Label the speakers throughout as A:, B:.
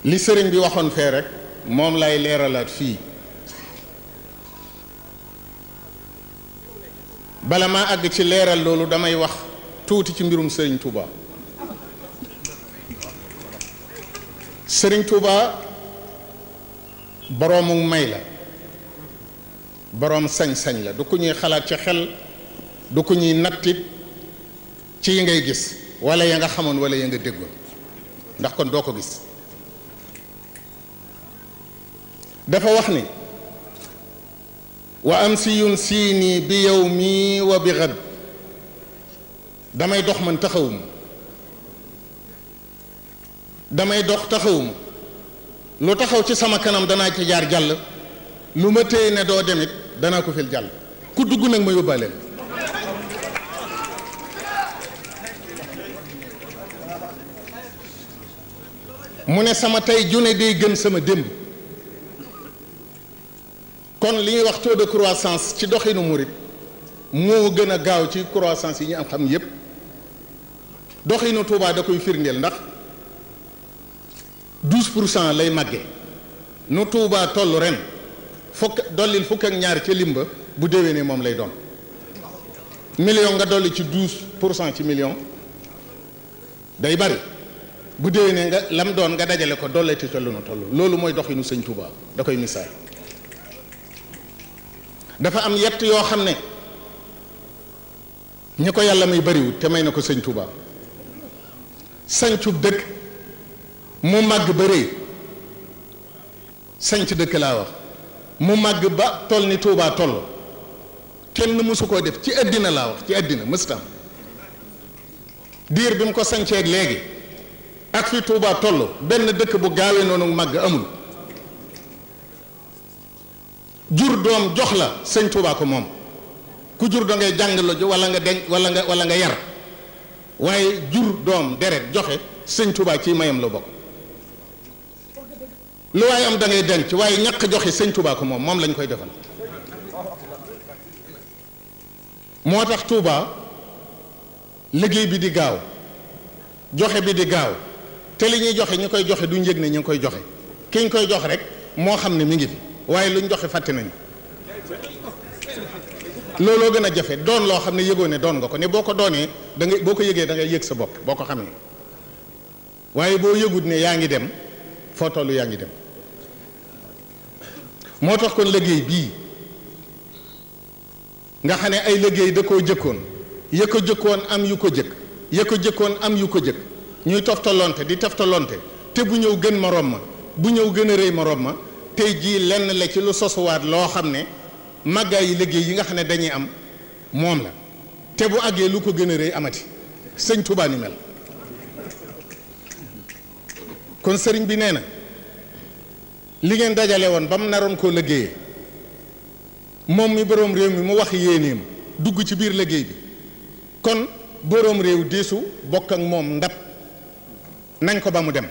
A: li sëriñ bi waxoon fee rek moom lay leeralaat fii bala maa àgg ci leeral loolu damay wax tuuti ci mbirum sëriñ Touba. sëriñ Touba boroomu may la boroom sañ-sañ la du ku ñuy xalaat ci xel du ku ñuy nattit ci yi ngay gis wala ya nga xamoon wala ya nga déggoon ndax kon doo ko gis dafa wax ni wa am si yun siini bi yow mii wa bi xad damay dox man taxawuma damay dox taxawuma lu taxaw ci sama kanam danaa ci jaar jàll lu ma téye ne doo demit danaa ko fil jàll ku dugg nag ma yóbbaaleel mu ne sama tey june day gën sama démb kon li ñuy wax taux de croissance ci doxinu murit moo gën a gaaw ci croissance yi ñu am xam yépp doxinu Touba da koy firndeel ndax 12% lay màggee nu Touba toll ren dollil fukk ak ñaar ca limba bu déwénee moom lay doon million nga dolli ci 12% ci million day bari bu déwénee nga lam doon nga dajale ko dolleti tollu na toll loolu mooy doxinu sëñ Touba da koy misaal dafa am yett yoo xam ne ñi ko yàlla may bariwul te may na ko sëñ Touba sañcub dëkk mu màgg ba rëy sañc dëkk laa wax mu màgg ba toll ni Touba toll kenn mësu koo def ci àddina laa wax ci àddina mëstam diir bi mu ko sañceeg léegi ak fi Touba toll benn dëkk bu gaawee noonu màgg amul jur doom jox la sëñ Touba ko moom ku jur da ngay jàng la wala nga denc wala nga yar waaye jur doom deret joxe sëñ Touba ci mayam la bokk lu waaye am da ngay denc waaye ñàkk joxe sëñ Touba ko moom lañ koy defal moo tax Touba liggéey bi di gaaw joxe bi di gaaw te li ñuy joxe ñi koy joxe duñ yëg ne ñu ngi koy joxe ki ñu koy jox rek moo xam ne mi ngi fi waaye luñ joxe fàtte nañ ko looloo gën a jafe doon loo xam ne yëgoo ne doon nga ko ne boo ko doonee da ngay boo ko yëgee da ngay yëg sa bopp boo ko xamee waaye boo yëgut ne yaa ngi dem foo tollu yaa ngi dem moo tax kon liggéey bii nga xam ne ay liggéey da koo jëkkoon ya ko jëkkoon am yu ko jëkk ya ko jëkkoon am yu ko jëkk ñuy toftalonte di toftalonte te bu ñëw gën morom ma bu ñëw gën a rëy morom ma tey jii lenn la ci lu sosuwaat loo xam ne màggaay yi liggéey yi nga xam ne dañuy am moom la te bu àggee lu ko gën a rëy amati sëñ Touba ni mel kon sëriñ bi nee na li ngeen dajale woon ba mu naroon koo liggéeyee moom mi boroom réew mi mu wax yéeneem dugg ci biir liggéey bi kon boroom réew deesu bokk ak moom ndab nañ ko ba mu dem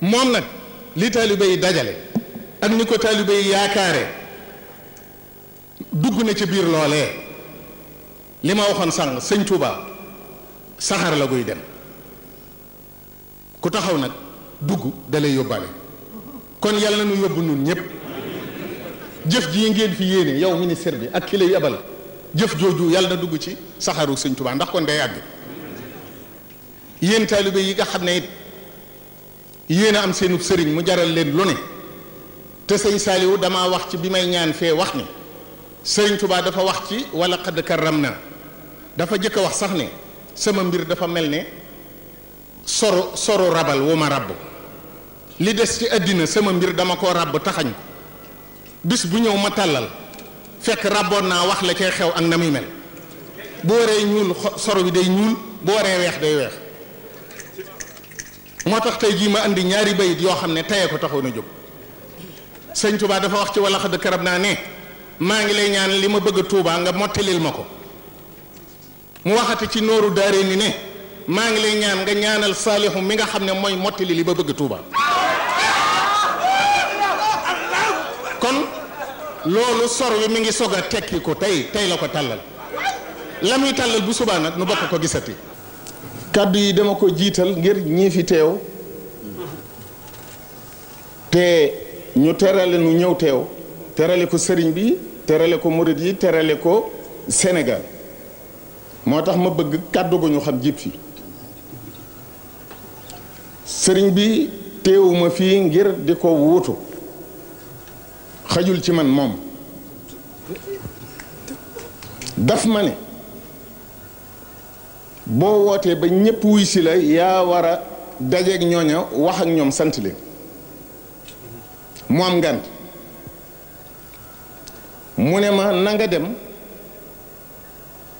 A: moom nag li taalibe yi dajale ak ni ko taalibe yi yaakaare dugg na ci biir loolee li ma waxoon sànq sëñ Touba saxaar la guy dem ku taxaw nag dugg dalay yóbbaale kon yàlla na nu yóbbu nun ñëpp jëf ji ngeen fi yéene yow ministère bi ak ki lay yabal jëf jooju yàlla na dugg ci saxaaru sëñ Touba ndax kon day àgg yéen taalibe yi nga xam ne it yéen a am seenub sëriñ mu jaral leen lu ne te sëñ Saaliwu damaa wax ci bi may ñaan fee wax ni sëriñ Touba dafa wax ci wala xadd karam na dafa jëkk a wax sax ne sama mbir dafa mel ne soru rabal wu ma rabb li des ci àddina sama mbir dama koo ràbb taxañ ko bis bu ñëw ma tàllal fekk rabboon naa wax la cay xew ak na muy mel bu waree ñuul soro bi day ñuul bu waree weex day weex moo tax tey jii ma andi ñaari bayit yoo xam ne tayee ko taxoon a jóg sëñ Touba dafa wax ci wala xadd karab naa ne maa ngi lay ñaan li ma bëgg Touba nga mottalil ma ko mu waxati ci nooru daare ni ne maa ngi lay ñaan nga ñaanal saalihu mi nga xam ne mooy mottali li ba bëgg Touba kon loolu sor wi mi ngi sog a tekki ko tey la ko tàllal la muy tàllal bu subaa nag nu bokk ko gisati kàddu yi dama ko jiital ngir ñii fi teew te ñu terale nu ñëw teew terale ko sëriñ bi terale ko murid yi terale ko Sénégal moo tax ma bëgg kàddu gu ñu xam jib fi sëriñ bi teewuma fii ngir di ko wuutu xajul ci man moom daf ma ne boo wootee ba ñépp wuy si la yaa war a dajeeg ñooña wax ak ñoom sant leen mu am ngànt mu ne ma na nga dem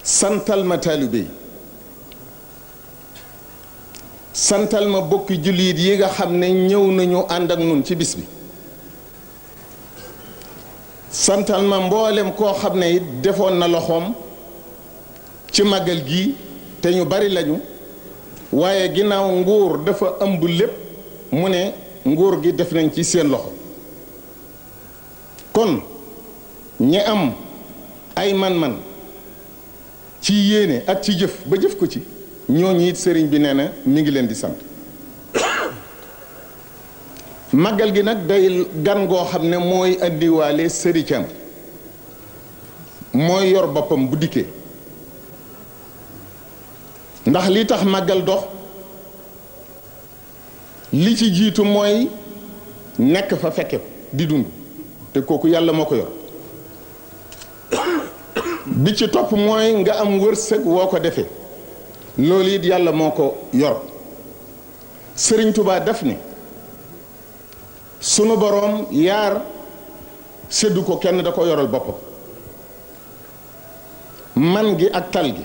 A: santal ma taalibe yi santal ma bokki jullit yi nga xam ne ñëw nañu ànd ak nun ci bis bi santal ma mboolem koo xam ne it defoon na loxoom ci màggal gi te ñu bari lañu waaye ginnaaw nguur dafa ëmb lépp mu ne nguur gi def nañ ci seen loxo kon ñi am ay man-man ci yéene ak ci jëf ba jëf ko ci ñooñu it sëriñ bi nee na mi ngi leen di sant màggal gi nag day gan goo xam ne mooy andiwaale sëricam mooy yor boppam bu dikkee ndax li tax màggal dox li ci jiitu mooy nekk fa fekke ko di dund te kooku yàlla moo ko yor bi ci topp mooy nga am wërsëg woo ko defee loolu it yàlla moo ko yor Sëriñ Tuubaa def ni sunu boroom yaar séddu ko kenn da ko yoral boppam man gi ak tal gi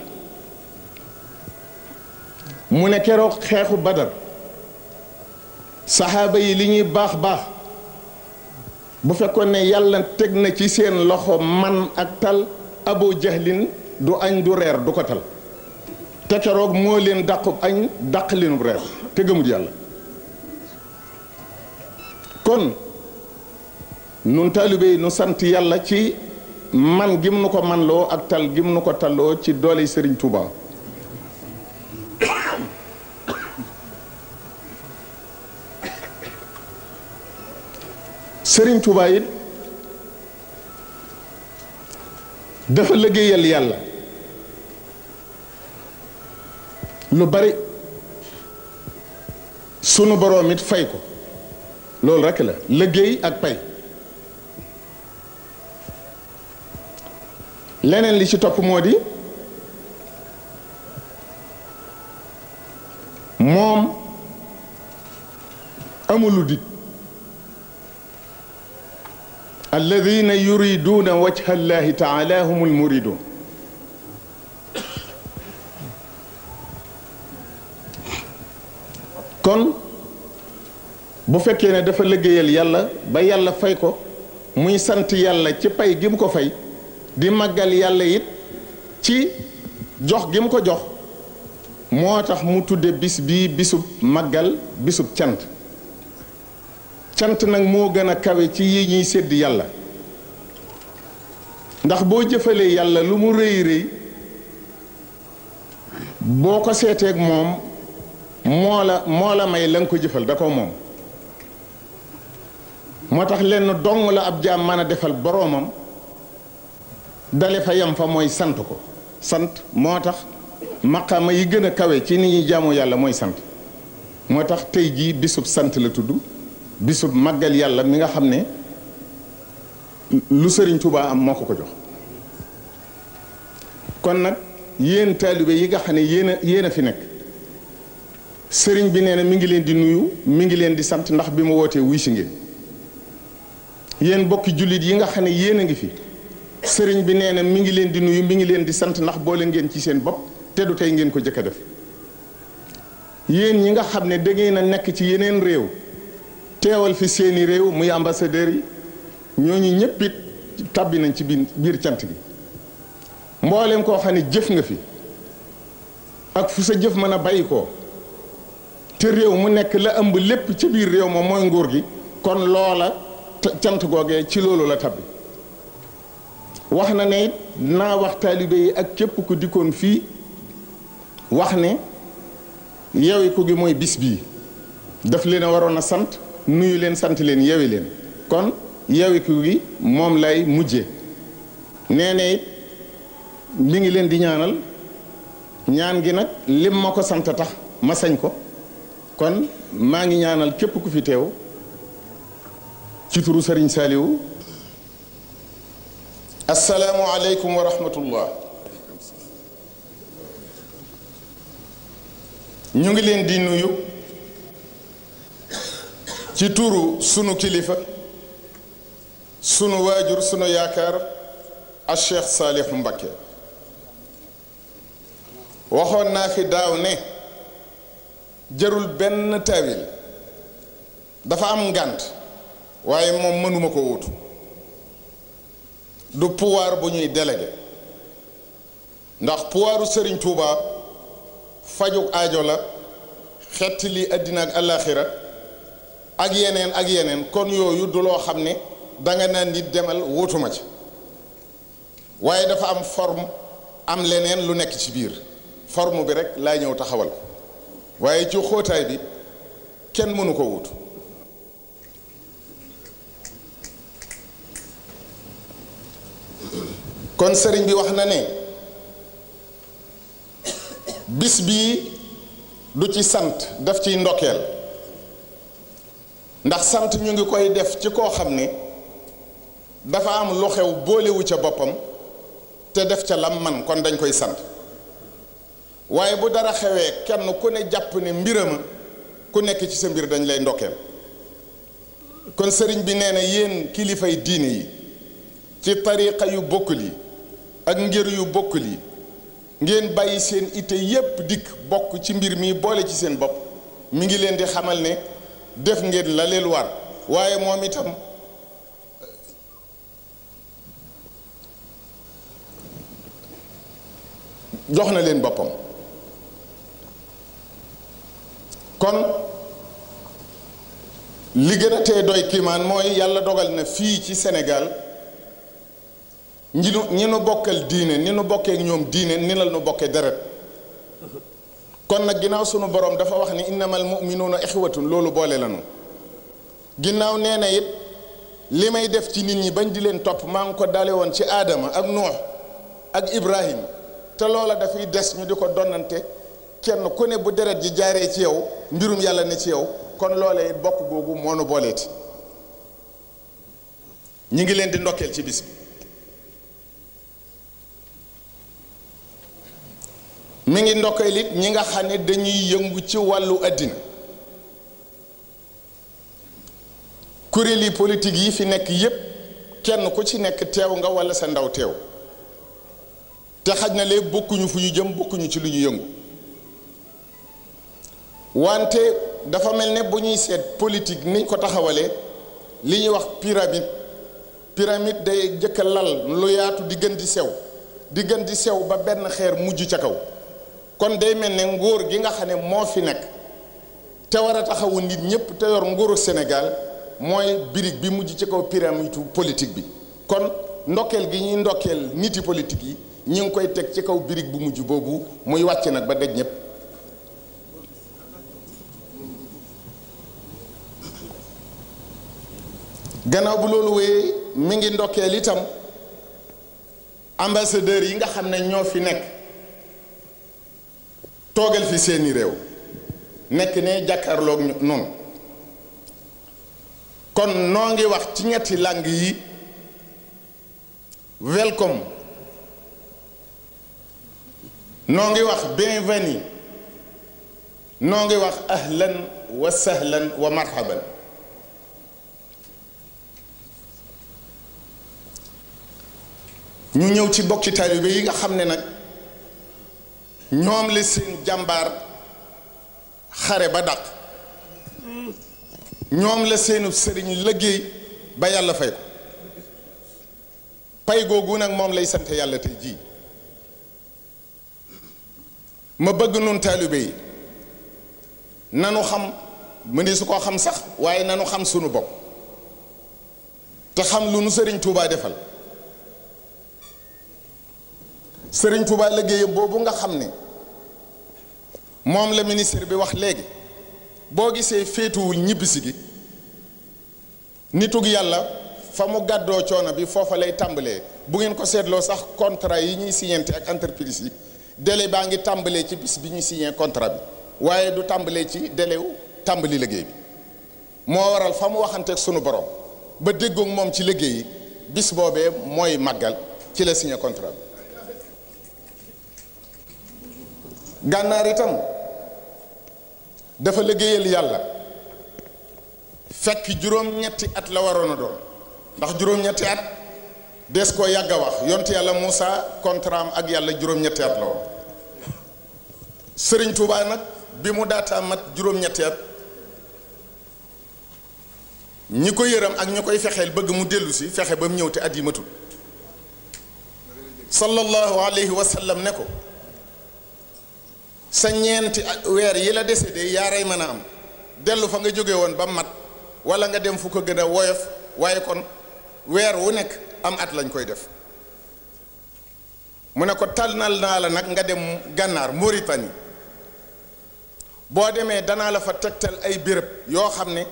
A: mu ne keroog xeexu Badar saxaaba yi li ñuy baax baax bu fekkoon ne yàlla teg na ci seen loxo man ak tal Abu Jahlin du añ du reer du ko tal te keroog moo leen dàqub añ dàq leenub reer te gëmut yàlla kon nun taalibe yi nu sant yàlla ci man gim nu ko manloo ak tal gim nu ko talloo ci doole Sëriñ Tuubaa Sëriñ Tuubaa it dafa liggéeyal yàlla lu bari sunu boroom it fay ko loolu rekk la liggéey ak pay leneen li ci topp moo di moom amulu dig alladina yuriduna wajha allahi taala humul muridun kon bu fekkee ne dafa liggéeyal yàlla ba yàlla fay ko muy sant yàlla ci pay gi mu ko fay di màggal yàlla it ci jox gi mu ko jox moo tax mu tudde bis bii bisub màggal bisub cant cant nag moo gën a kawe ci yi ñuy sédd yàlla ndax boo jëfalee yàlla lu mu rëy rëy boo ko seeteeg moom moo la may la nga ko jëfal da ko moom moo tax lenn dong la ab jaam mën a defal boroomam dale fa yam fa mooy sant ko sant moo tax maqaama yi gën a kawe ci ni ñuy jaamoo yàlla mooy sant moo tax tey jii bisub sant la tudd bisub màggal yàlla mi nga xam ne lu Sëriñ Tuubaa am moo ko ko jox kon nag yéen taalibe yi nga xam ne yéen a fi nekk sëriñ bi nee na mi ngi leen di nuyu mi ngi leen di sant ndax bi mu wootee wuy si ngeen yéen bokki jullit yi nga xam ne yéen a ngi fi sëriñ bi nee na mi ngi leen di nuyu mi ngi leen di sant ndax boole ngeen ci seen bopp te du tey ngeen ko jëkk a def yéen ñi nga xam ne da ngeen a nekk ci yeneen réew teewal fi seeni réew muy ambassadeurs yi ñooñu ñëpp it tàbbi nañ ci biir cant gi mboolem koo xam ne jëf nga fi ak fu sa jëf mën a bàyyi ko te réew mu nekk la ëmb lépp ci biir réew moom mooy nguur gi kon loola cant googee ci loolu la tabbi wax na ne it naa wax taalibe yi ak képp ku dikkoon fii wax ne yewi ko gi mooy bis bii daf leen a waroon a sant nuyu leen sant leen yewi leen kon yewiku gi moom lay mujje nee na it mi ngi leen di ñaanal ñaan gi nag lim ma ko sant tax ma sañ ko kon maa ngi ñaanal képp ku fi teew ci turu Serigne Saliou assalaamu aleykum wa rahmatullah ñu ngi leen di nuyu ci turu sunu kilifa sunu waajur sunu yaakaar a Cheikh Saalihu Mbakke waxoon naa fi daaw ne jarul benn taawil dafa am ngànt waaye moom mënuma ko wutu du pouvoir bu ñuy délégué ndax pouvoiru Serigne Touba fajug aajo la xetti li àddina ak àllaaxira ak yeneen kon yooyu du loo xam ne danga naan nit demal wutuma ci waaye dafa am forme am leneen lu nekk ci biir forme bi rek laa ñëw taxawal ko waaye ci xóotaay bi kenn mënu ko wut kon sëriñ bi wax na ne bis bii du ci sant daf ciy ndokkeel ndax sant ñu ngi koy def ci koo xam ne dafa am lu xew boolewu ca boppam te def ca lam man kon dañ koy sant waaye bu dara xewee kenn ku ne jàpp ne mbirama ku nekk ci sa mbir dañ lay ndokkeel kon sëriñ bi nee na yéen kilifay diine yi ci tariqa yu bokkul yi ak ngir yu bokkul yi ngeen bàyyi seen ite yépp dikk bokk ci mbir mi boole ci seen bopp mi ngi leen di xamal ne def ngeen la leen war waaye moom itam jox na leen boppam kon li gën a tee doy kiimaan mooy yàlla dogal na fii ci Sénégal ñi nu bokkal diine ni nu bokkee ñoom diine ni la nu bokkee deret kon nag ginnaaw sunu borom dafa wax ni innamal mu'minuuna ixwatun loolu boole lanu ginnaaw nee na it li may def ci nit ñi bañ di leen topp maa ngi ko dale woon ci aadama ak nuux ak ibrahim te loola dafay des ñu di ko donnante kenn ku ne bu deret ji jaaree ci yow mbirum yàlla ne ci yow kon loolee it bokk googu moo nu booleeti ñi ngi leen di ndokkeel ci bis bi mi ngi ndokkeel it ñi nga xam ne dañuy yëngu ci wàllu àddina kuréeli politique yi fi nekk yépp kenn ku ci nekk teew nga walla sa ndaw teew te xaj na lee bokkuñu fu ñu jëm bokkuñu ci lu ñu yëngu wante dafa mel ne bu ñuy seet politique niñ ko taxawalee li ñuy wax pyramide day jëkk lal lu yaatu di gën di sew ba benn xeer mujj ca kaw kon day mel ne nguur gi nga xam ne moo fi nekk te war a taxawu nit ñëpp te yor nguuru Sénégal mooy birig bi mujj ci kaw pyramide politique bi kon ndokkeel gi ñuy ndokkeel niti politique yi ñi ngi koy teg ci kaw birig bu mujj boobu muy wàcc nag ba daj ñëpp gannaaw bu loolu wéyee mi ngi ndokkeel itam ambassadeurs yi nga xam ne ñoo fi nekk toogal fi seeni réew nekk ne jàkkaarloog noonu kon noo ngi wax ci ñetti langue yi welcome noo ngi wax bienvenue noo ngi wax ahlan wa sahlan wa marhaban ñu ñëw ci bokki taalibe yi nga xam ne nag ñoom la seen jàmbaar xare ba dàq ñoom la seenu sëriñ liggéey ba yàlla fay ko pay googu nag moom lay sant yàlla tey jii ma bëgg nun taalibe yi nanu xam mëni su ko xam sax waaye nanu xam sunu bopp te xam lu nu sëriñ Touba defal sëriñ Touba liggéeyam boobu nga xam ne moom la ministre bi wax léegi boo gisee féetuwul ñibbisi gi nitug yàlla fa mu gàddoo coono bi foofa lay tàmbalee bu ngeen ko seetloo sax contrat yi ñuy signante ak entreprise yi délai baa ngi tàmbalee ci bis bi ñuy signé contrat bi waaye du tàmbalee ci délai wu tàmbali liggéey bi moo waral fa mu waxanteeg sunu borom ba déggoog moom ci liggéey yi bis boobee mooy màggal ci la signé contrat bi. gànnaar itam dafa liggéeyal yàlla fekk juróom-ñetti at la waroon a doon ndax juróom-ñetti at des koo yàgg a wax yonte yàlla Moussa contrat am ak yàlla juróom-ñetti at la woon Sëriñ Tuubaa nag bi mu daataa mat juróom-ñetti at ñi ko yëram ak ñi koy fexeel bëgg mu dellu si fexe ba mu ñëw te at yi matul sallallahu alayhi wa sallam ne ko sa ñeenti weer yi la décédé yaaray mën a am dellu fa nga jóge woon ba mat wala nga dem fu ko gën a woyof waaye kon weer wu nekk am at lañ koy def mu ne ko tànnal naa la nag nga dem gànnaar Mauritanie boo demee danaa la fa tegtal ay béréb yoo xam ne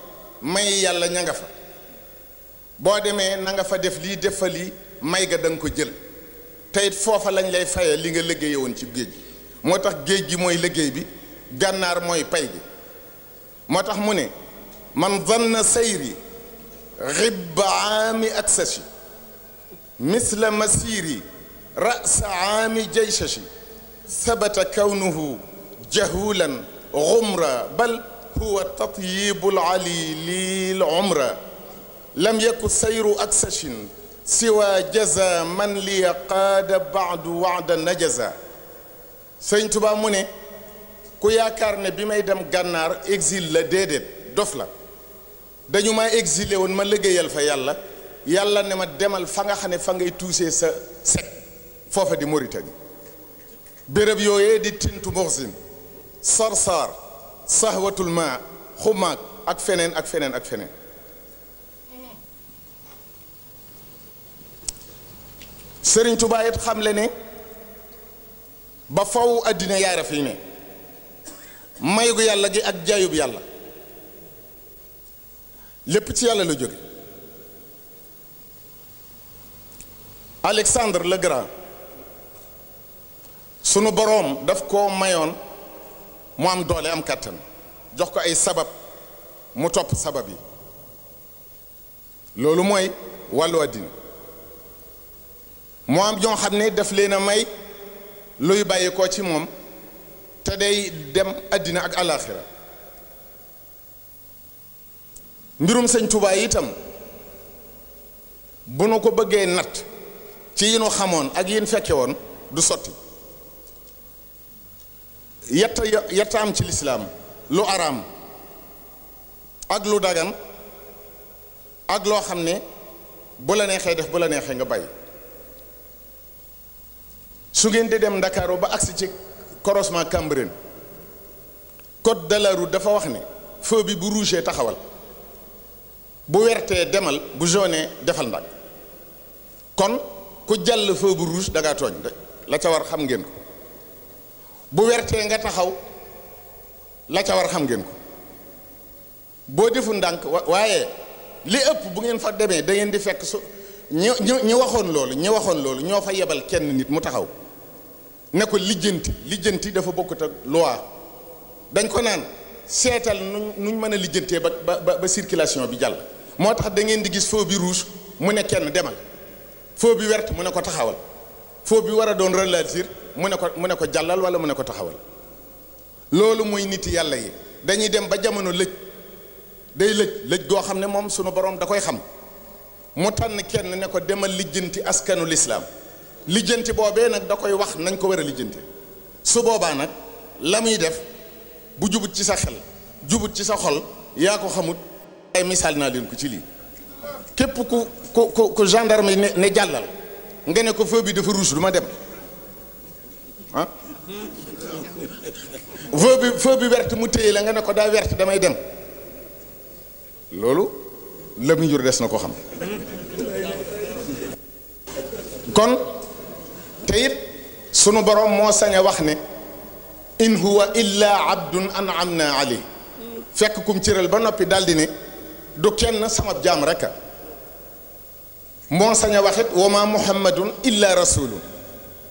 A: may yàlla ña nga fa boo demee na nga fa def lii def fa lii may ga da nga ko jël te it foofa lañ lay faye li nga liggéeye woon ci géej gi moo tax géej gi mooy liggéey bi gànnaar mooy pay gi moo tax mu ne man zanna sayri ribba aami aksashi misla masiri rasa aami jaysashi sabata kawnuhu jahulan غمرة بل هو تطيب العلي للعمرة لم يكن سير أكسش سوى جزا من لي قاد بعد وعد النجزا Sëñ Tuubaa mu ne ku yaakaar ne bi may dem gànnaar exil la déedéet dof la dañu ma exilé woon ma liggéeyal fa yàlla yàlla ne ma demal fa nga xam ne fa ngay tuusee sa sec foofa di Mauritanie béréb yooyee di Tintu Moxsin Sarsar Sahwatul Ma Xumaag ak feneen ak feneen ak feneen Sëriñ Tuubaa it xam le ne ba faw àddina yaara fi ne mayu yàlla gi ak jaayub yàlla lépp ci yàlla la jóge Alexandre le Grand sunu boroom daf koo mayoon mu am doole am kàttan jox ko ay sabab mu topp sabab yi loolu mooy wàllu àddina moo am ñoo xam ne daf leen a may luy bàyyi ko ci moom te day dem àddina ak alaaxira mbirum Sëñ Tuubaa itam bu nu ko bëggee natt ci yi nu xamoon ak yi nu fekke woon du sotti yetta am ci lislaam lu araam ak lu dagan ak loo xam ne bu la neexee def bu la neexee nga bàyyi su ngeen di dem Ndakaaru ba agsi ci croisement Cambérène code de la route dafa wax ne feu bi bu rouge taxawal bu wertee demal bu jaune defal ndag kon ku jàll feu bu rouge dangaa tooñ la ca war xam ngeen ko bu wertee nga taxaw la ca war xam ngeen ko boo defu ndànk waaye li ëpp bu ngeen fa demee da ngeen di fekk su ñi waxoon loolu ñoo fa yebal kenn nit mu taxaw ne ko lijjanti dafa bokkut ak loi dañ ko naan seetal nuñ mën a lijjantee ba circulation bi jàll moo tax da ngeen di gis feu bi rouge mu ne kenn demal feu bi wert mu ne ko taxawal feu bi war a doon ralentir mu ne ko jàllal wala mu ne ko taxawal loolu mooy nit yàlla yi dañuy dem ba jamono day lëj goo xam ne moom sunu borom da koy xam mu tànn kenn ne ko demal lijjanti askanu lislaam lijjanti boobee nag da koy wax nañ ko war a lijjanti su boobaa nag la muy def bu jubut ci sa xel jubut ci sa xol yaa ko xamut ay misaal naa leen ko ci lii képp ku gendarme yi ne jàllal nga ne ko feu bi dafa rouge du ma dem ah feu bi verte mu téye la nga ne ko daa verte damay dem loolu la mu jur des na ko xam kon te it sunu borom moo sañ a wax ne in huwa illa abdun an'amna alayhi fekk kum cëral ba noppi daldi ne du kenn sama jaam rek moo sañ a waxit wa ma muhammadun illa rasulun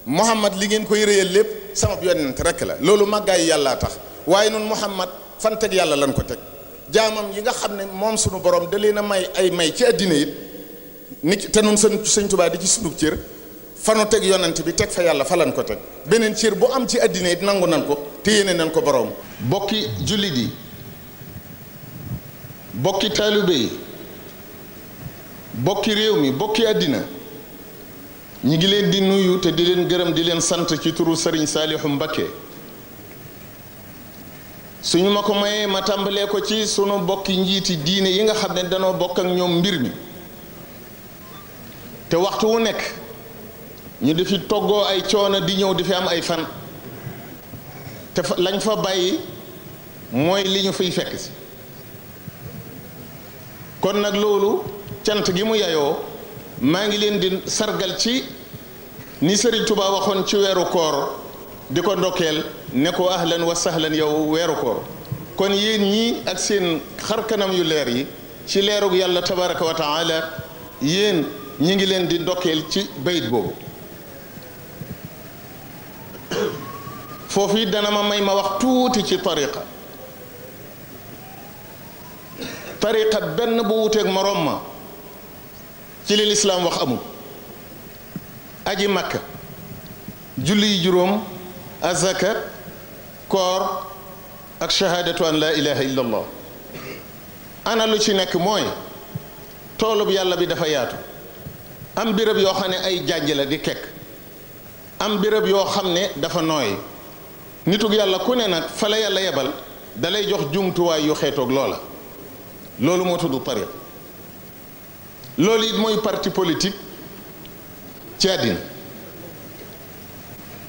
A: muhammad li ngeen koy réyal lépp sama yonent rek la loolu màggaayu yàllaa tax waaye noonu muhammad fan teg yàlla lan ko teg jaamam yi nga xam ne moom sunu borom da leen a may ay may ci àddina it nit te nun sëñ Tuubaa di ci sunub cër fanu teg yonent bi teg fa yàlla fa lan ko teg beneen cër bu am ci àddina it nangu nan ko te yéene nan ko borom. bokki jullit yi bokki taalibe yi bokki réew mi bokki àddina ñi ngi leen di nuyu te di leen gërëm di leen sant ci turu Serigne Saliou Mbacké suñu ma ko mayee ma tàmbalee ko ci sunu bokki njiiti diine yi nga xam ne danoo bokk ak ñoom mbir mi te waxtu wu nekk ñu di fi toggoo ay coono di ñëw di fi am ay fan te lañ fa bàyyi mooy li ñu fiy fekk si kon nag loolu cant gi mu yayoo maa ngi leen di sargal ci ni Serigne Touba waxoon ci weeru koor di ko ndokkeel ne ko ahlan wa sahlan yow weeru koor kon yéen ñii ak seen xarkanam yu leer yi ci leerug yàlla tabaraka wa taala yéen ñi ngi leen di ndokkeel ci bayit boobu foofu it dana ma may ma wax tuuti ci tariqa benn bu wuteeg moroom ma ci li lislaam wax amul aji makka julli yi juróom azaka koor ak shahadatu an la ilaha illa allah ana lu ci nekk mooy toolub yàlla bi dafa yaatu am béréb yoo xam ne ay jànj la di kekk am béréb yoo xam ne dafa nooy nitug yàlla ku ne nag fa la yàlla yebal dalay jox jumtuwaay yu xeetoog loola loolu moo tudd tariq loolu it mooy parti politique ci àddina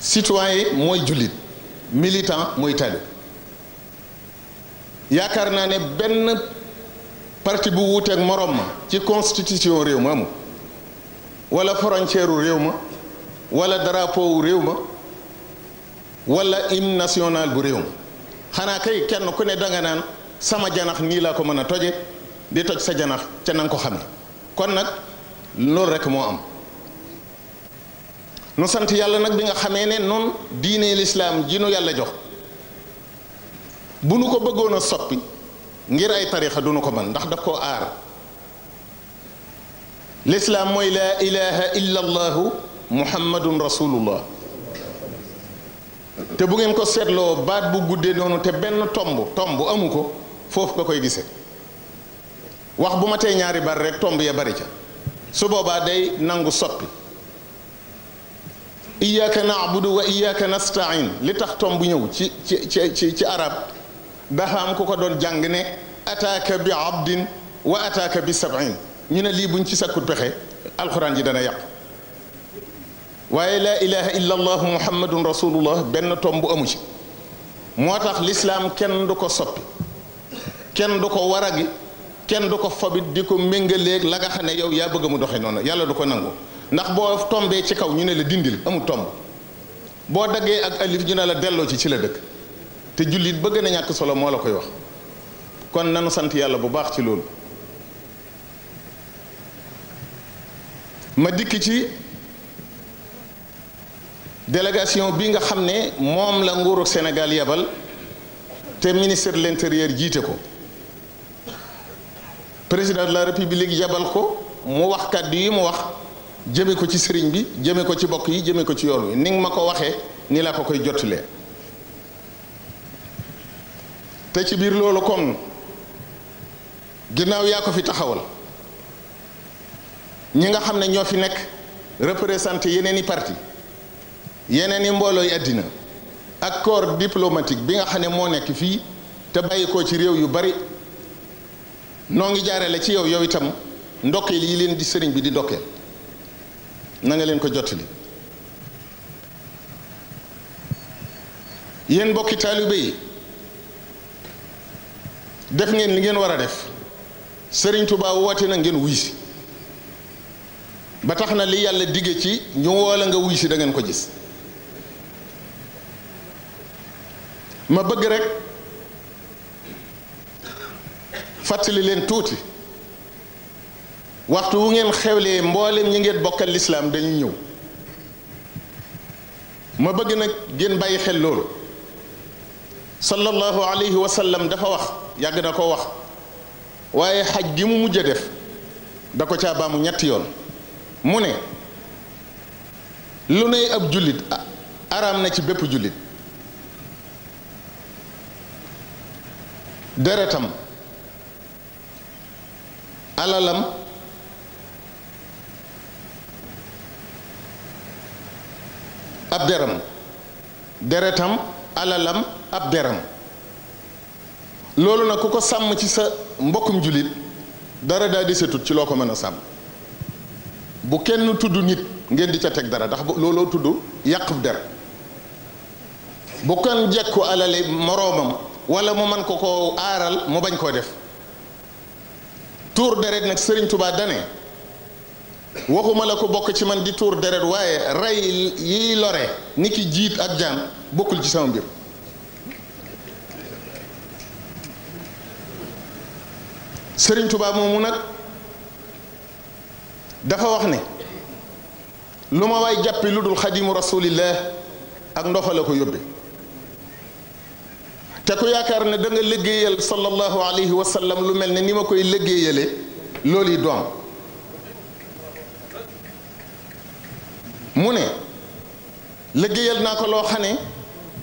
A: citoyen mooy jullit militant mooy talib yaakaar naa ne benn parti bu wuuteeg morom ma ci constitution réew ma amul wala frontière réew ma wala drapeau réew ma wala hymne national bu réew ma xanaa kay kenn ku ne danga naan sama janax nii laa ko mën a toje di toj sa janax ca nanga ko xame kon nag loolu rekk moo am nu sant yàlla nag bi nga xamee ne noonu diine lislaam ji nu yàlla jox bu nu ko bëggoon a soppi ngir ay tarixa du nu ko mën ndax daf koo aar lislaam mooy laa ilaha illa allahu muhammadun rasulullah te bu ngeen ko seetloo baat bu guddee noonu te benn tomb amu ko foofu nga koy gisee wax bu ma tee ñaari bar rek tomb ya bari ca su boobaa day nangu soppi iyyaka na'budu wa iyyaka nasta'in li tax tomb ñëw ci arab dafa am ku ko doon jàng ne ataaka bi abdin wa ataaka bi sab'in ñu ne lii buñ ci sakkut pexe alxuraan ji dana yàqu waaye laa ilaha illa allahu muhammadun rasulullah benn tomb amu ci moo tax lislaam kenn du ko soppi kenn du ko waragi kenn du ko fabit di ko méngaleeg la nga xam ne yow yaa bëgg mu doxe noonu yàlla du ko nangu ndax boo tombee ci kaw ñu ne la dindil amul tomb boo daggee ak alif ñu ne la delloo ci la dëkk te jullit bëgg na ñàkk solo moo la koy wax kon nanu sant yàlla bu baax ci loolu ma dikk ci délégation bi nga xam ne moom la nguuru Sénégal yebal te ministre de l'intérieur jiite ko président de la république yebal ko mu wax kàddu yi mu wax jëme ko ci sëriñ bi jëme ko ci bokk yi jëme ko ci yoon wi ni nga ma ko waxee ni la ko koy jottalee te ci biir loolu comme ginnaaw yaa ko fi taxawal ñi nga xam ne ñoo fi nekk représenté yeneen i parti yeneen i mboolooy àddina ak corps diplomatique bi nga xam ne moo nekk fii te bàyyi ko ci réew yu bari noo ngi jaarale ci yow itam ndokkeel yi leen di sëriñ bi di ndokkeel na nga leen ko jottali yéen mbokki taalibe yi def ngeen li ngeen war a def sëriñ Tuubaa woote na ngeen wuy si ba tax na li yàlla digge ci ñu woola nga wuy si da ngeen ko gis ma bëgg rek fàttali leen tuuti waxtu wu ngeen xewlee mboolem ñi ngeen bokkal lislaam dañuy ñëw ma bëgg nag ngeen bàyyi xel loolu sallallahu alayhi wa sallam dafa wax yàgg na ko wax waaye xaj gi mu mujj a def da ko caa baamu ñetti yoon mu ne lu nay ab jullit araam na ci bépp jullit deretam alalam ab deram deretam alalam ab deram loolu nag ku ko sàmm ci sa mbokkum jullit dara daa desetut ci loo ko mën a sàmm bu kenn tudd nit ngeen di ca teg dara ndax looloo tudd yàqub der bu kenn jekku alali moroomam wala mu man ko aaral mu bañ koo def tuur deret nag Sëriñ Tuubaa dane waxuma la ko bokk ci man di tuur deret waaye rey yiy lore ni ki jiit ak jaan bokkul ci sama mbir Sëriñ Tuubaa moomu nag dafa wax ne lu ma waay jàppi lu dul xadimu rasulillah ak ndoxa la ko yóbbe te ku yaakaar ne da nga liggéeyal sallallahu alayhi wa sallam lu mel ne ni ma koy liggéeyale loolu yi doom mu ne liggéeyal naa ko loo xam ne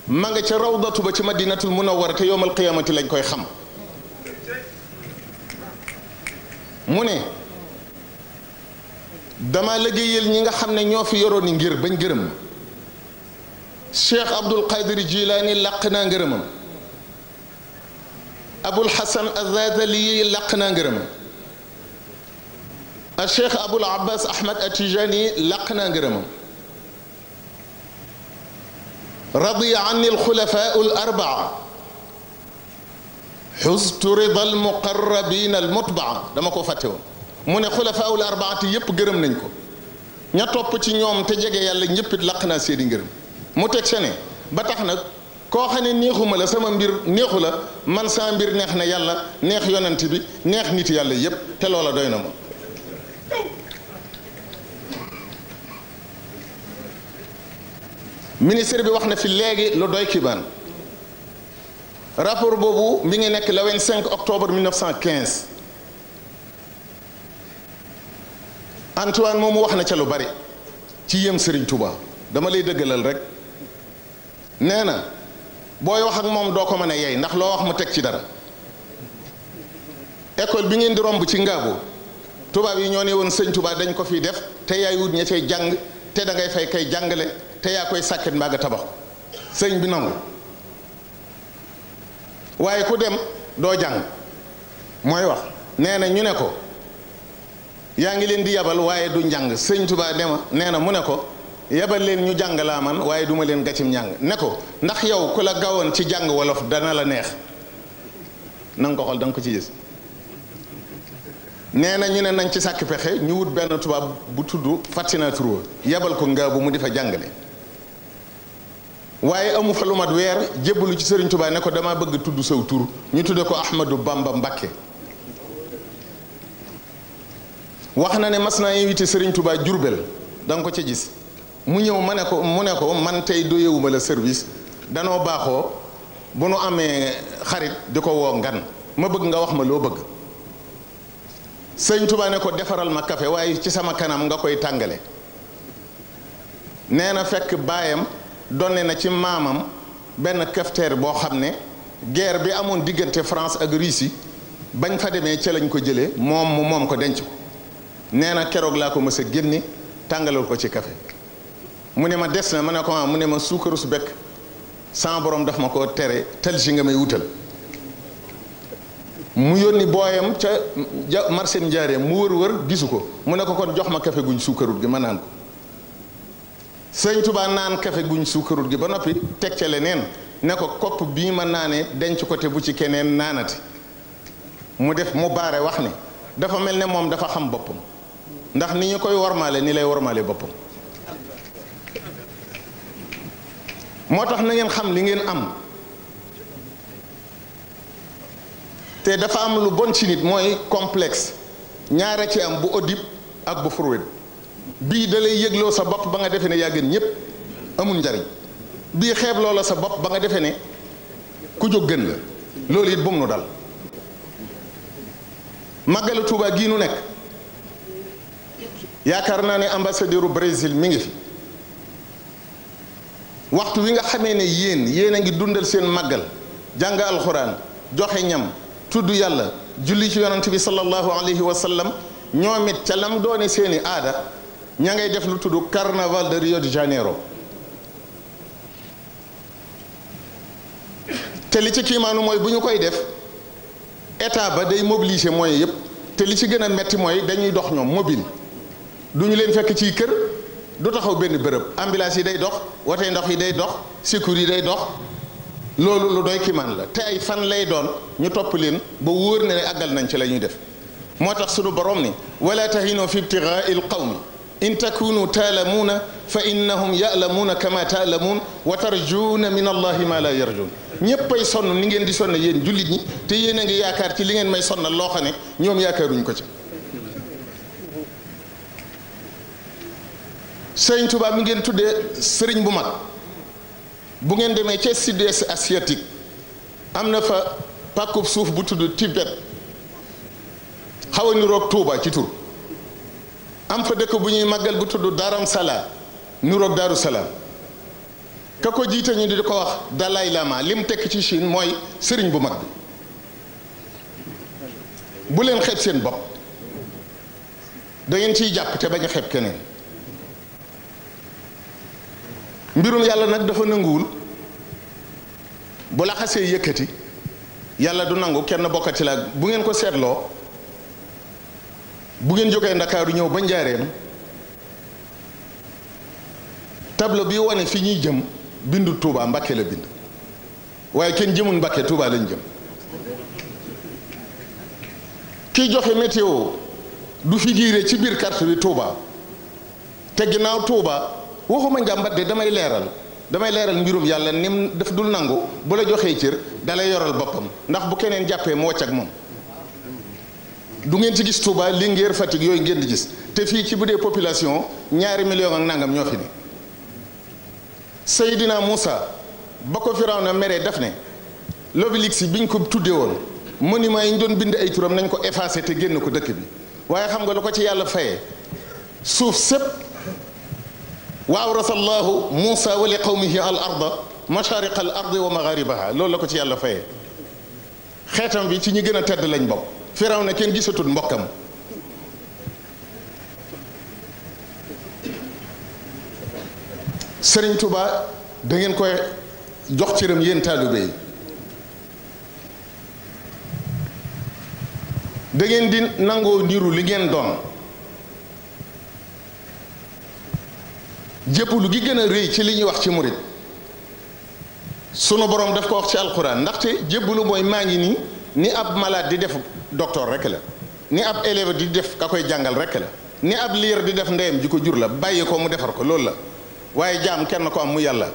A: ma nga ca rawdatu ba ci madinatul munawwara te yowmal qiyamati lañ koy xam mu ne dama liggéeyal ñi nga xam ne ñoo fi yoroon ni ngir bañ gërëm cheikh abdul qadir jilaani làq naa ngërëmam abul hasan azazali làq naa ngërëmam a cheikh abul abbas ahmad atijani làq naa ngërëmam radiya anni alxulafau al arbaa xustu rida almuqarrabin almutbaa dama ko fàtte woon mu ne xulafaa ul arbaati yëpp gërëm nañ ko ña topp ci ñoom te jege yàlla ñëpp it laq naa seeni ngërëm mu teg sa ne ba tax nag koo xam ne neexuma la sama mbir neexu la man sama mbir neex na yàlla neex yonent bi neex nit yàlla yëpp te loola doy na moom ministre bi wax na fi léegi lu doy kibaan rapport boobu mi ngi nekk le 25 octobre 1915 Antoine moomu wax na ca lu bari ci yëm Serigne Touba dama lay dëggalal rek nee na booy wax ak moom doo ko mën a yey ndax loo wax mu teg ci dara école bi ngeen di romb ci Ngaabu tubaab yi ñoo ne woon sëñ Touba dañ ko fiy def te yaay wut ña cay jàng te da ngay fay kay jàngale te yaa koy sàkket mbaa nga tabax sëñ bi nangu waaye ku dem doo jàng mooy wax nee na ñu ne ko yaa ngi leen di yabal waaye du njàng sëñ Tuubaa dema nee na mu ne ko yabal leen ñu jàng laa man waaye duma leen gàccim njàng ne ko ndax yow ku la gawoon ci jàng wolof dana la neex na nga ko xool da nga ko ci gis nee na ñu ne nañ ci sàkk pexe ñu wut benn tubaab bu tudd Fatina Touré yabal ko Ngaabu mu di fa jàngale waaye amu fa lu mat weer jébbalu ci Sëriñ Tuubaa ne ko dama bëgg tudd saw tur ñu tudde ko Ahmadou Bamba Mbakke wax na ne mas naa invité Sëriñ Tuubaa Jurbel da nga ko ca gis mu ñëw mu ne ko man tey doyewuma la service danoo baaxoo bu nu amee xarit di ko woo ngan ma bëgg nga wax ma loo bëgg Sëriñ Tuubaa ne ko defaral ma café waaye ci sama kanam nga koy tàngale nee na fekk baayam donne na ci maamam benn cafetière boo xam ne guerre bi amoon diggante France ak Russie bañ fa demee ca lañ ko jëlee moom ko denc ko nee na keroog laa ko mës a génne tàngalal ko ci café mu ne ma des na ma ne ko mu ne ma suukaru su bekk sama borom daf ma ko tere tel si nga may wutal mu yónni booyam ca marché Njaareem mu wër gisu ko mu ne ko kon jox ma café guñ suukarut gi ma naan ko Sëñ Tuubaa naan café guñ suukarut gi ba noppi teg ca leneen ne ko kopp bii ma naanee denc ko te bu ci keneen naanati mu def mu baare wax ne dafa mel ne moom dafa xam boppam ndax ni ñu koy wormaale ni lay wormaale boppam moo tax na ngeen xam li ngeen am te dafa am lu bon ci nit mooy complexe ñaara ci am bu audib ak bu furwed bii da lay yëgloo sa bopp ba nga defee ne yaa gën ñépp amul njariñ bii xeeb loola sa bopp ba nga defee ne ku jóg gën la loolu it bu mu nu dal màggalu Tuuba gii nu nekk yaakaar naa ne ambassadeur u Brésil mi ngi fi waxtu wi nga xamee ne yéen a ngi dundal seen màggal jàng alxuraan joxe ñam tudd yàlla julli ci yonent bi sallallahu alayhi wa sallam ñoom it ca lam doone seeni aada ña ngay def lu tudd carnaval de Rio de Janeiro te li ci kiimaanu mooy bu ñu koy def état ba day mobiliser moyens yëpp te li ci gën a metti mooy dañuy dox ñoom mobile du ñu leen fekk ci kër du taxaw benn bërëb ambulance yi day dox wote ndox yi day dox secours yi day dox loolu lu doy kiimaan la te ay fan lay doon ñu topp leen ba wóor na ne àggal nañ ci la ñuy def moo tax sunu borom ni wala tahinu fi ibtigaai alqawmi in takunu taalamuuna fa innahum yaalamuuna kama taalamuun wa tarjuuna min allahi ma la yarjuun ñépp ay sonn ni ngeen di sonn yéen jullit ñi te yéen a ngi yaakaar ci li ngeen may sonnal loo xam ne ñoom yaakaaruñ ko ci Sëriñ Tuubaa mi ngeen tuddee sëriñ bu mag bu ngeen demee ca sud-est asiatique am na fa pàkkub suuf bu tudd Tibet xaw a niroog Tuuba ci tur am fa dëkk bu ñuy màggal bu tudd Dharam Sala niroog Daaru Salaam ka ko jiite ñu di ko wax Dalai Lama lim tekk ci Chine mooy sëriñ bu mag bi bu leen xeeb seen bopp da ngeen ciy jàpp te bañ a xeeb keneen mbirum yàlla nag dafa nanguwul bu la xasee yëkkati yàlla du nangu kenn bokkati la bu ngeen ko seetloo bu ngeen jógee Ndakaaru ñëw ba Njaareem tableau bi wane fi ñuy jëm bindu Touba Mbakke la bind waaye kenn jëmul Mbakke Touba lañ jëm kiy joxe météo du figuré ci biir carte bi Touba te ginnaaw Touba waxuma njàmbat de damay leeral mbirum yàlla nim daf dul nangu bu la joxee cër dalay yoral boppam ndax bu keneen jàppee mu wàcc ak moom du ngeen ci gis Touba Linguère Fatick yooyu ngeen di gis te fii ci bu dee population 2 millions ak nangam ñoo fi ne Seydina Moussa ba ko Firawna meree daf ne l'obélisque biñ ko tuddee woon monument yi ñu doon bind ay turam nañ ko effacé te génn ko dëkk bi waaye xam nga lu ko ci yàlla fayee suuf sépp wa awrasa allahu Moussa wa li qawmihi al arda mashariqa al ardi wa magharibaha loolu la ko ci yàlla fayee xeetam bi ci ñi gën a tedd lañ bokk Firawna kenn gisatul mbokkam Sëriñ Tuubaa da ngeen koy jox cëram yéen taalibe yi da ngeen di nangoo niru li ngeen doon jébbalu gi gën a rëy ci li ñuy wax ci murit sunu borom daf ko wax ci alxuraan ndaxte jébbalu mooy maa ngi nii ni ab malade di def docteur rek la ni ab élève di def ka koy jàngal rek la ni ab liir di def ndeyam ji ko jur la bàyyi ko mu defar ko loolu la waaye jaam kenn ko am mu yàlla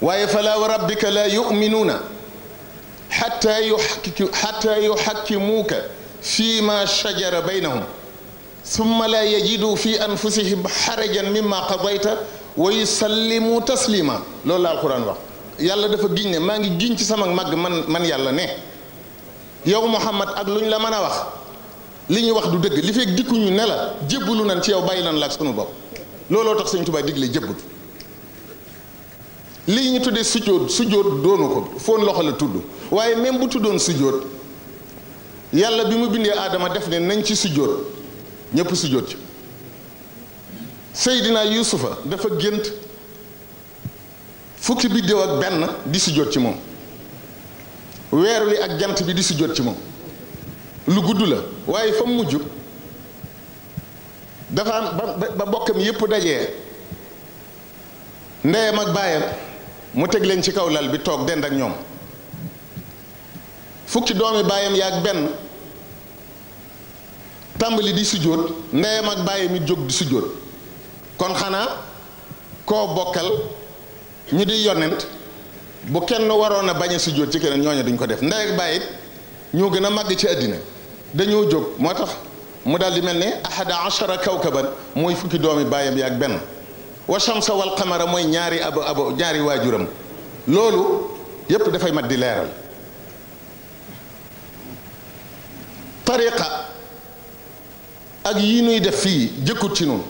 A: waaye fala wa rabbika la yuminuuna xatta yuxakkimuuka fi ma shajara baynahum summa la yajidu fi anfusihim xarajan mimma qadayta wa yusallimu taslima loolu la alquran wax yàlla dafa giñ ne maa ngi giñ ci sama màgg man yàlla ne yow Muhammad ak lu ñu la mën a wax li ñuy wax du dëgg li fekk dikkuñu ne la jébbalu nañ ci yow bàyyi nañ la ak sunu bopp looloo tax Sëñ Tuubaa digle jébbatu lii ñu tuddee sujjóot doonu ko foon loxo la tudd waaye même bu tuddoon sujjóot yàlla bi mu bindee aadama def ne nañ ci sujjóot ñëpp sujjóot ci Seydina Yuusufa dafa gént fukki biddéew ak benn di sujjóot ci moom weer wi ak jant bi di sujjóot ci moom lu gudd la waaye fa mujj dafa am ba bokkam yépp dajee ndeyam ak baayam mu teg leen ci kaw lal bi toog dend ak ñoom fukki doomi baayam yaag benn tàmbali di sujjóot ndeyam ak baayam it jóg di sujjóot kon xanaa koo bokkal ñu di yonent bu kenn waroon a bañ a sujjóot ci keneen ñooñu duñ ko def ndey ak baay it ñoo gën a màgg ci àddina dañoo jóg moo tax mu daal di mel ne ahada achara kawkaban mooy fukki doomi baayam yi ak benn wa shamsa wal qamara mooy ñaari abo ñaari waajuram loolu yépp dafay mat di leeral tariqa ak yi nuy def fii jëkkut ci nun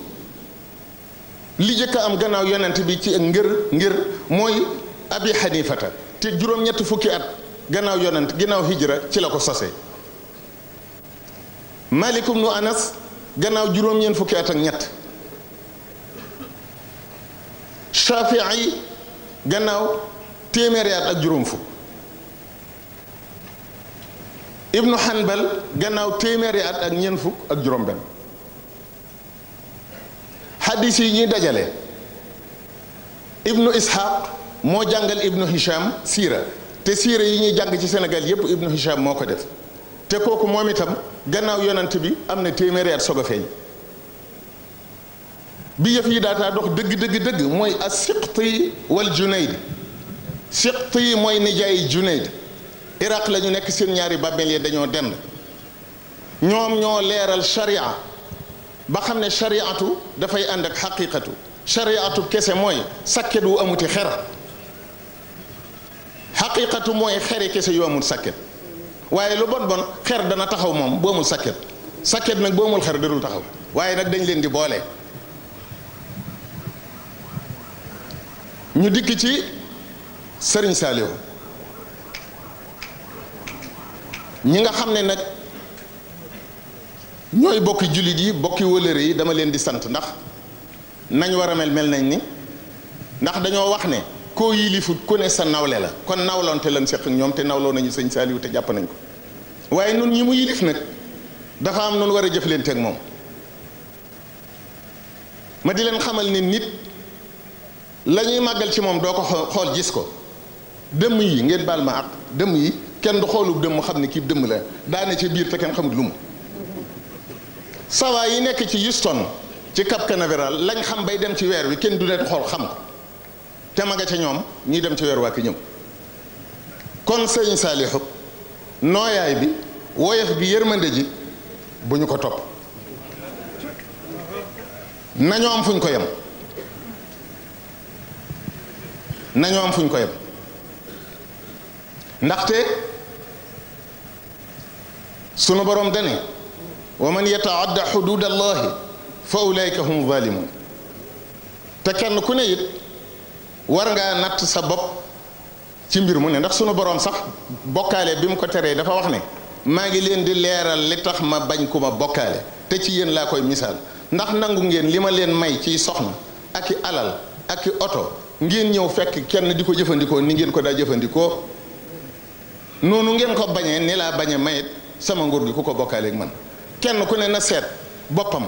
A: li jëkk am gannaaw yonent bi ci ngir mooy abi xanifata te juróom-ñetti fukki at gannaaw yonent gannaaw hijra ci la ko sose Malik ibnu Anas gannaaw juróom-ñeent fukki at ak ñett Shafii gannaaw téeméeri at ak juróom fukk Ibnu Hanbal gannaaw téeméeri at ak ñeent fukk ak juróom benn xadis yi ñuy dajale Ibnu Ishaq moo jàngal Ibnu Hisham siira te siira yi ñuy jàng ci Sénégal yépp Ibnu Hisham moo ko def te kooku moom itam gannaaw yonent bi am na téeméeri at soog a feeñ bi yëf yi daataa dox dëgg mooy as-Siqti wal Junayd Siqti mooy nijaay Junayd Iraq la ñu nekk seen ñaari bàmmeel yi dañoo dend ñoom ñoo leeral sharia ba xam ne shariatu dafay ànd ak xaqiqatu shariatu kese mooy sakket wu amuti xer xaqiqatu mooy xeri kese yu amul sakket waaye lu bon bon xer dana taxaw moom bu amul sakket sakket nag bu amul xer dadul taxaw waaye nag dañ leen di boole ñu dikk ci Sëriñ Saaliw ñi nga xam ne nag ñooy bokki jullit yi bokki wëlëre yi dama leen di sant ndax nañ war a mel nañ ni ndax dañoo wax ne koo yilifut ku ne sa nawle la kon nawloonte lan seq ak ñoom te nawloo nañu sëñ Saaliw te jàpp nañ ko waaye nun ñi mu yilif nag dafa am nun war a jëflante ak moom ma di leen xamal ni nit la ñuy màggal ci moom doo ko xool gis ko dëmm yi ngeen baal ma ak dëmm yi kenn du xoolub dëmm xam ne kii dëmm la daane ci biir te kenn xamul lu mu sawa yi nekk ci Houston ci Cap Canaveral lañ xam bay dem ci weer wi kenn du leen xool xam ko te ma nga ca ñoom ñuy dem ci weer waa ki ñëw kon sëñ Saalihu nooyaay bi woyof bi yërmande ji bu ñu ko topp nañoo am fuñ ko yem nañoo am fuñ ko yem ndaxte sunu borom dane wa man yataadda xudud allahi fa ulaika hum zalimun te kenn ku ne it war ngaa natt sa bopp ci mbir mu ne ndax sunu borom sax bokkaale bi mu ko teree dafa wax ne maa ngi leen di leeral li tax ma bañ ku ma bokkaale te ci yéen laa koy misaal ndax nangu ngeen li ma leen may ciy soxna ak i alal ak i oto ngeen ñëw fekk kenn di ko jëfandikoo ni ngeen ko daa jëfandikoo noonu ngeen ko bañee ni laa bañe mayit sama nguur gi ku ko bokkaaleeg man kenn ku ne na seet boppam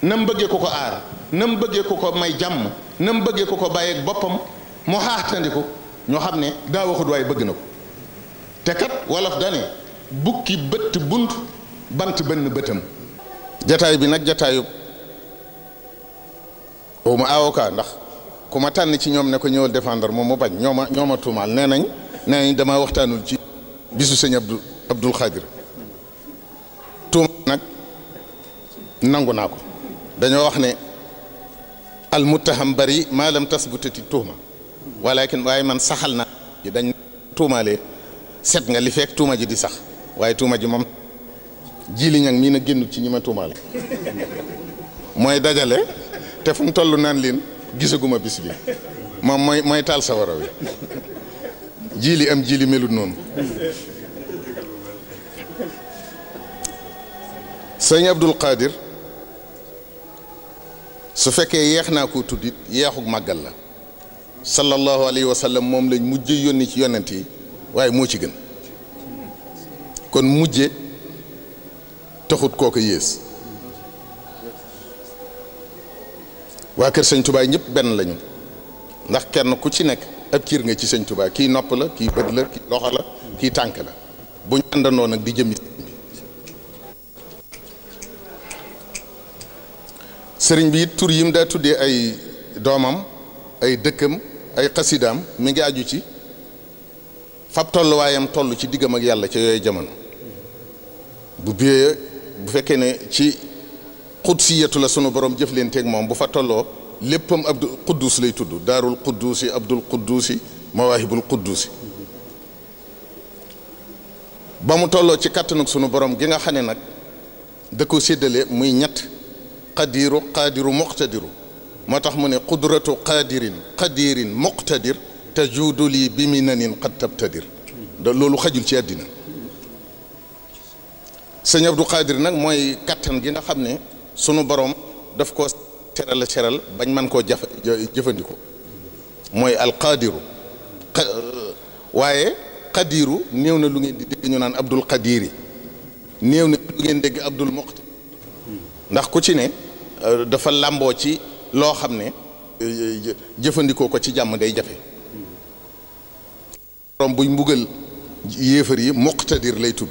A: nam bëggee ku ko aar nam bëggee ku ko may jàmm nam bëggee ku ko bàyyeeg boppam mu xaaxtandiku ñoo xam ne daa waxut waaye bëgg na ko te kat wolof dane bukki bëtt bunt bant bënn bëtam jataay bi nag jataayu ma avocat ndax ku ma tànn ci ñoom ne ko ñëwal défendre moom mu bañ ñoo ma tuumaal nee nañ dama waxtaanul ci bisu sëñ Abdul Xaadir tuuma nag nangu naa ko dañoo wax ne al muttaham bari maa lam tasbutati tuuma walakin waaye man saxal na dañ tuumaalee set nga li fekk tuuma ji di sax waaye tuuma ji moom jili ñang mii na génnut ci ñi ma tuumaale mooy dajale te fu mu toll naan leen gisaguma bis bi moom mooy taal sawara wi jili am jili melut noonu sëñ Abdul Qadir su fekkee yeex naa ko tuddit yeexuk màggal la sallallahu alayhi wa sallam moom lañ mujje yónni ci yonent yi waaye moo ci gën kon mujje taxut kooku yées waa kër sëñ Tuubaa ñëpp benn lañu ndax kenn ku ci nekk ab ciir nga ci sëñ Tuubaa kii nopp la kii bët la kii loxo la kii tànk la bu ñu àndandoo nag di jëmmi sëriñ bi it tur yim daa tuddee ay doomam ay dëkkam ay xasidaam mi ngi aju ci fab tolluwaayam toll ci diggam ak yàlla ca yooyu jamono bu biyee bu fekkee ne ci xudsiyatu la sunu borom jëflanteeg moom bu fa tolloo léppam abdul quddus lay tudd daarul quddusi abdul quddusi mawaahibul quddusi ba mu tolloo ci kàttanug sunu borom gi nga xam ne nag da ko séddale muy ñett qaadiru muqtadiru moo tax mu ne qudratu qadirin muqtadir tajuudu lii bi minanin qad tabtadir da loolu xajul ci àddina sëñ Abdou Qadir nag mooy kattan gi nga xam ne sunu borom daf ko seral bañ man koo jëfandikoo mooy alqadiru waaye qadiru néew na lu ngeen di dégg ñu naan Abdul Qadiri néew na lu ngeen dégg Abdul Muqtadir ndax ku ci ne dafa làmboo ci loo xam ne jëfandikoo ko ci jàmm day jafe borom buy mbugal yéefar yi muqtadir lay tudd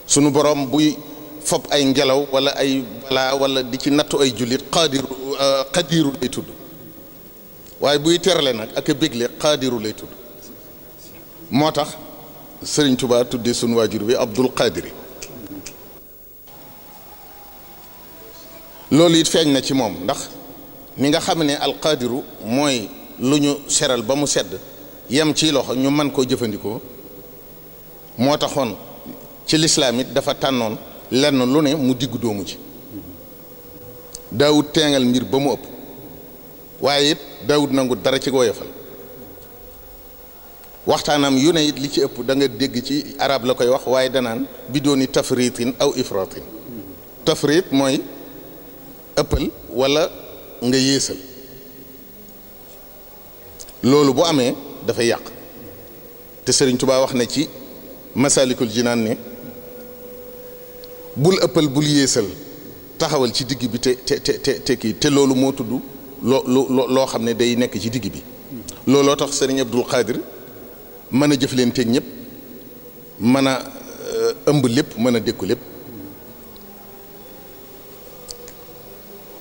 A: sunu borom buy fob ay ngelaw wala ay balaa wala di ci nattu ay jullit qadiru lay tudd waaye buy terale nag ak a bégle qadiru lay tudd moo tax Sëriñ Tuubaa tuddee sunu waajur bi Abdul Qadiri loolu it feeñ na ci moom ndax ni nga xam ne alqadiru mooy lu ñu seral ba mu sedd yem ci loxo ñu mën koo jëfandikoo moo taxoon ci lislaam it dafa tànnoon lenn lu ne mu diggu doomu ci daawut teengal mbir ba mu ëpp waaye it daawut nangu dara ci woyofal waxtaanam yu ne it li ci ëpp da nga dégg ci arab la koy wax waaye danaan bi dooni tafritin aw ifratin tafrit mooy ëppal wala nga yéesal loolu bu amee dafay yàq te Sëriñ Tuubaa wax na ci Masaalikul Jinaan ne bul ëppal bul yéesal taxawal ci digg bi te kii te loolu moo tudd loo xam ne day nekk ci digg bi looloo tax Sëriñ Abdul Qadir mën a jëflanteeg ñëpp mën a ëmb lépp mën a dékku lépp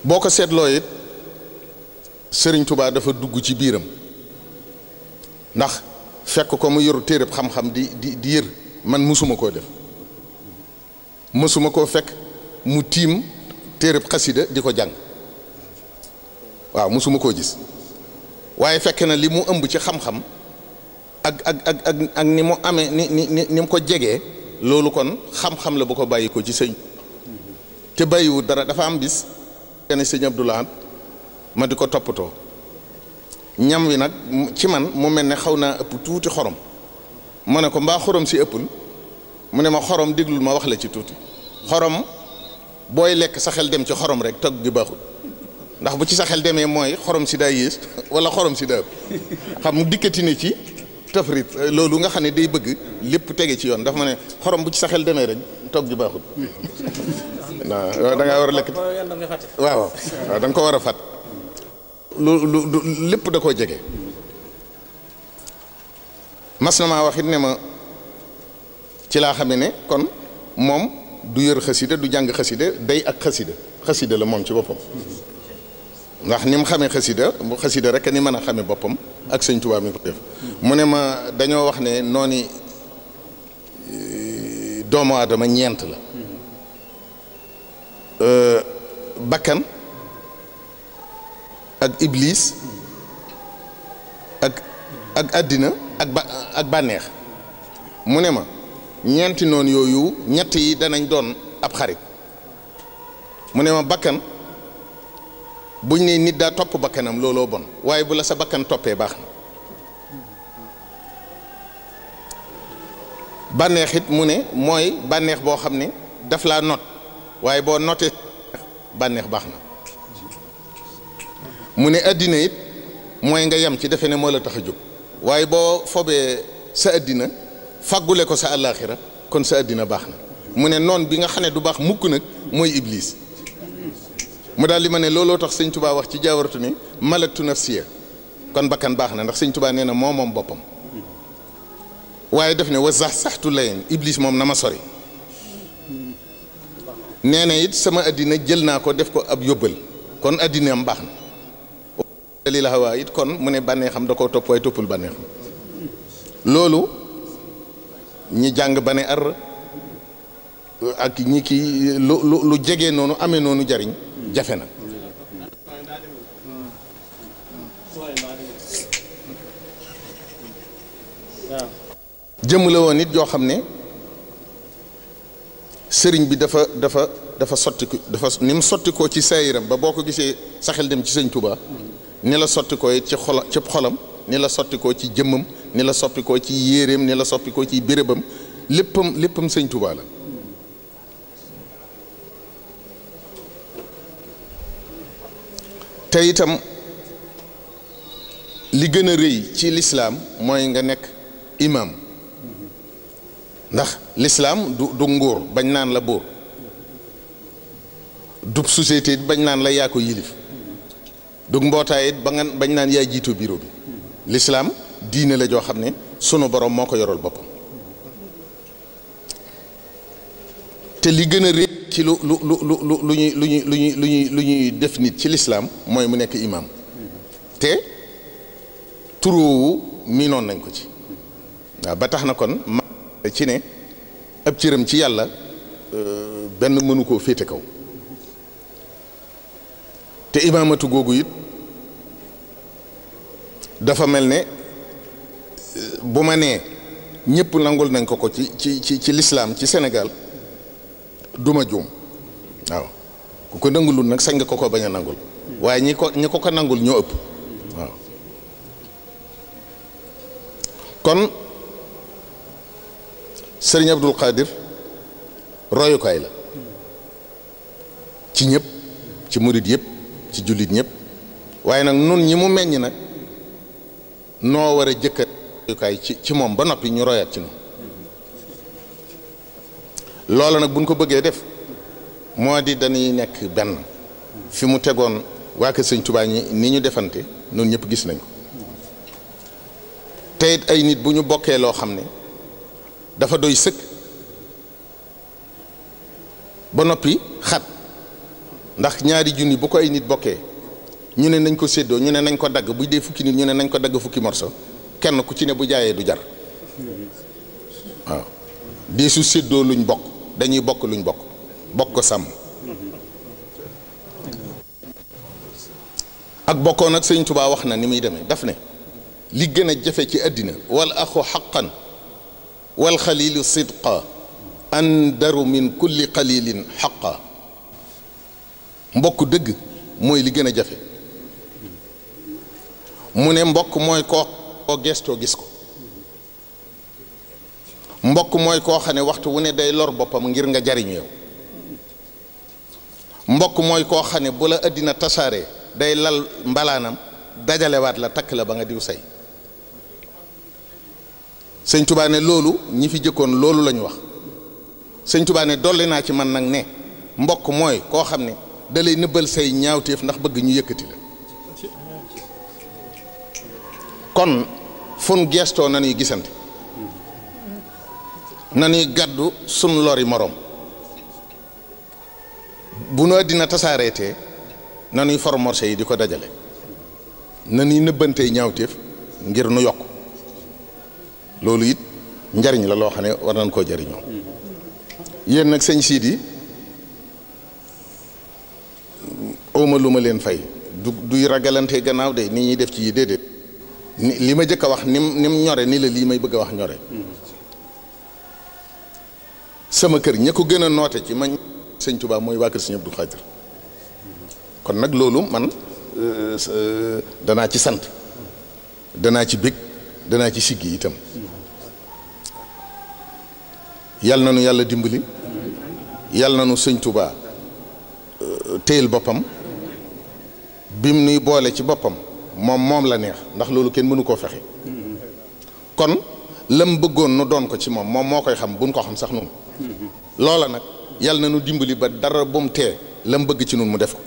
A: boo ko seetloo it Sëriñ Tuubaa dafa dugg ci biiram ndax fekk ko mu yoru téereb xam-xam di yër man mësuma koo def mësuma koo fekk mu tiim téereb xasida di ko jàng waaw mësuma koo gis waaye fekk na li mu ëmb ci xam-xam ak ni mu amee ni mu ko jegee loolu kon xam-xam la bu ko bàyyi ko ci sëñ te bàyyiwu dara dafa am bis kenn sëñ Abdou Lahad ma di ko toppatoo ñam wi nag ci man mu mel ne xaw naa ëpp tuuti xorom ma ne ko mbaa xorom si ëppul mu ne ma xorom déglul ma wax la ci tuuti xorom booy lekk sa xel dem ci xorom rek togg gi baaxul ndax bu ci sa xel demee mooy xorom si daa yées wala xorom si daa ëpp xam mu dikkati ne ci tafrit loolu nga xam ne day bëgg lépp tege ci yoon dafa ma ne xorom bu ci sa xel demee rek togg gi baaxul waaw da ngaa war a lekk waaw da nga ko war a fàtt lu lépp da koo jege mas na maa wax it ne ma ci laa xamee ne kon moom du yër xasida du jàng xasida day ak xasida la moom ci boppam ndax ni mu xamee xasida bu xasida rek ni mën a xamee boppam ak sëñ Tuubaa mi ko def mu ne ma dañoo wax ne noonu doomu aadama ñeent la bakkan ak iblis ak àddina ak bànneex mu ne ma ñeenti noonu yooyu ñett yi danañ doon ab xarit mu ne ma bakkan buñ ne nit daa topp bakkanam looloo bon waaye bu la sa bakkan toppee baax na bànneex it mu ne mooy bànneex boo xam ne daf laa not waaye boo notee bànneex baax na mu ne àddina it mooy nga yem ci defe ne moo la tax a jóg waaye boo fobee sa àddina faggule ko sa àllaaxira kon sa àddina baax na mu ne noon bi nga xam ne du baax mukk nag mooy iblis mu daal li ma ne looloo tax sëñ Tuubaa wax ci jaawaratu ni malaktu nafsiya kon bakkan baax na ndax sëñ Tuubaa nee na moom boppam waaye def ne wa saxtu layen iblis moom na ma sori nee na it sama àddina jël naa ko def ko ab yóbbal kon àddina am baax na li la xawaa it kon mu ne bànneexam da koo topp waaye toppul bànneexam loolu ñi jàng ba ne ar ak ñi ki lu jege noonu amee noonu jariñ jafe na. jëmm la woon nit joo xam ne sëriñ bi dafa sotti dafa ni mu sotti koo ci saayiram ba boo ko gisee saxel dem ci sëñ Touba ni la sotti koo it ci xolam ni la sotti koo ci jëmmam ni la soppi koo ci yéeréem ni la soppi koo ci bérébam léppam sëñ Touba la. te itam li gën a rëy ci lislaam mooy nga nekk imam ndax lislaam du nguur bañ naan la buur du société it bañ naan la yaa ko yilif du mbootaay it bañ naan yaa jiitu bureau bi lislaam diine la joo xam ne sunu borom moo ko yoral boppam te li gën a rëy ci lu ñuy def nit ci lislaam mooy mu nekk imam te turoowu miinoon nañ ko ci waaw ba tax na kon ci ne ab cëram ci yàlla benn mënu koo féete kaw te imaamatu googu it dafa mel ne bu ma nee ñëpp nangul nañ ko ci lislaam ci Sénégal duma juum waaw ku ko nangulul nag sañ nga ko bañ a nangul waaye ñi ko nangul ñoo ëpp waaw kon sëriñ Abdul Qadir royukaay la ci ñëpp ci murit yëpp ci jullit ñëpp waaye nag nun ñi mu meññ nag noo war a jëkkat royukaay ci moom ba noppi ñu royaat ci noonu loola nag buñ ko bëggee def moo di dañuy nekk benn fi mu tegoon waa kër sëñ Tuubaa ñi ni ñu defante noonu ñëpp gis nañ ko te it ay nit bu ñu bokkee loo xam ne dafa doy sëkk ba noppi xat ndax ñaari junni bu ko ay nit bokkee ñu ne nañ ko séddoo ñu ne nañ ko dagg bu dee fukki nit ñu ne nañ ko dagg fukki morso kenn ku ci ne bu jaayee du jar waaw dee su séddoo luñ bokk dañuy bokk luñ bokk ko sàmm ak bokkoo nag sëñ Tuubaa wax na ni muy demee daf ne li gën a jafe ci àddina wal axu xaqan wal xalilu sidqa andaru min kulli qalilin xaqa mbokk dëgg mooy li gën a jafe mu ne mbokk mooy koo gestoo gis ko mbokk mooy koo xam ne waxtu wu ne day lor boppam ngir nga jariñu yow mbokk mooy koo xam ne bu la àddina tasaaree day lal mbalaanam dajalewaat la takk la ba nga diw say sëñ Tuubaa ne loolu ñi fi jëkkoon loolu lañu wax sëñ Tuubaa ne dolli naa ci man nag ne mbokk mooy koo xam ne da lay nëbbal say ñaawteef ndax bëgg ñu yëkkati la kon fun gestoo nañuy gisante nañuy gàddu sun lori moroom bu nu àddina tasaareetee nañuy formorse yi di ko dajale nañuy nëbbantey ñaawteef ngir nu yokk loolu it njariñ la loo xam ne war nañ koo jariñoo yéen nag sëñ Sidi awma lu ma leen fay duy ragalante gannaaw de ni ñuy def ci yi déedéet li ma jëkk a wax nim ñore ni la lii may bëgg a wax ñore sama kër ña ko gën a noote ci man sëñ Tuubaa mooy waa kër sëñ Abdou Khadir kon nag loolu man danaa ci sant danaa ci bég danaa ci siggi itam yàlla na nu yàlla dimbali yàlla na nu sëñ Tuubaa téyel boppam bim nuy boole ci boppam moom la neex ndax loolu kenn mënu koo fexe kon lam bëggoon nu doon ko ci moom moo koy xam buñ ko xam sax noonu loola nag yàlla na nu dimbali ba dara bu mu tee lam bëgg ci nun mu def ko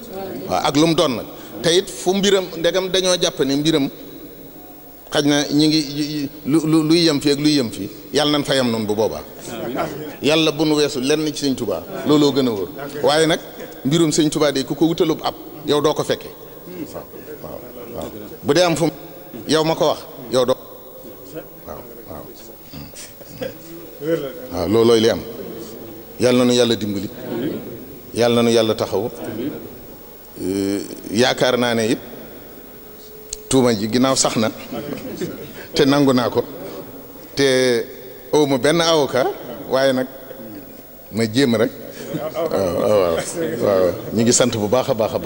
A: waaw ak lu mu doon nag te it fu mbiram ndegam dañoo jàpp ne mbiram xaj na ñi ngi luy yem fii ak luy yem fii yàlla nañ fa yem noonu bu boobaa yàlla bu nu weesu lenn ci sëñ Tuubaa looloo gën a wóor waaye nag mbirum sëñ Tuubaa de ku ko wutalub ab yow doo ko fekke waaw bu dee am fu yow ma ko wax yow doo waaw loolooy li am yàlla na nu yàlla dimbali yàlla na nu yàlla taxaw yaakaar naa ne it tuuma ji ginnaaw sax na te nangu naa ko te awma benn avocat waaye nag ma jéem rek waaw ñu ngi sant bu baax a baax a baax